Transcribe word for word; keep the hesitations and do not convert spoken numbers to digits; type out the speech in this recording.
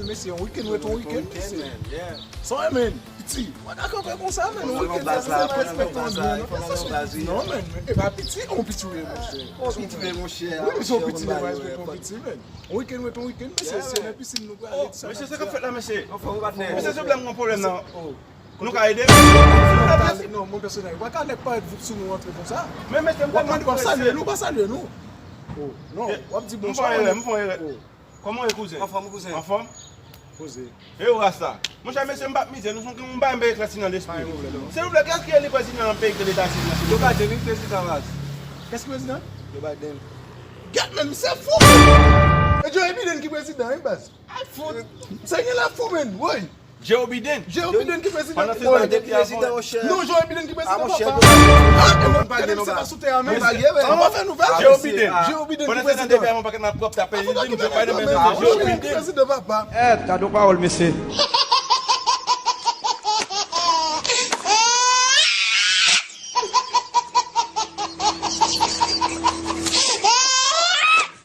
Mesye, yon wikenn ret yon wikenn, mesye. Sa w ye, men? Piti, w pa ka kanpe konsa, men. Yon wikenn sa, se respèkte yon byen. Non, men, e pa piti, yon piti w ye, monchè. Yon piti w ye, monchè. Wi, se yon piti, men pa respèkte yon piti, men. Yon wikenn ret yon wikenn, mesye, se nan pisin nou prale, di sa. Mesye, sa k ap fèt la, mesye? Mesye, silvouplè, m gen yon pwoblèm nan. Nou ka ede m? Non, mwen pèsonèl, w pa ka nèk parèt voup sou nou antre konsa. Men, mesye, m tèlman prese. W ap salye nou, w pa salye nou. Oh, non, w ap di bonswa. M fè yon erè, m fè yon erè. Kòman w ye, kouzen? Anfòm, kouzen. Anfòm? Poze. E ou, Rasta? Monchè, mesye, m p ap mize, nou son, m pa menm eklèsi nan lespri. Pa gen pwoblèm, non. Silvouplè, kiyès ki eli prezidan nan peyi k rele Etazini an, silvouplè? Joe Biden, wi, prezidan, baz. Kiyès ki prezidan? Joe Biden. Gad, men, misye fou! E Joe Biden ki prezidan, wi, baz. Ay, fout. Misye gen la fou, men, woy. Joe Biden. Joe Biden ki prezidan. Pandan se tan, depi avan. Non, Joe Biden ki prezidan, papa. Ah, e mwen pa gen, se pa sou tè a, men. An pa fè nouvèl. Joe Biden. Joe Biden ki prezidan. Depi avan, pakèt nan pwòp ta peyi. Joe Biden ki prezidan, papa. Eh, gade yon pawòl, mesye.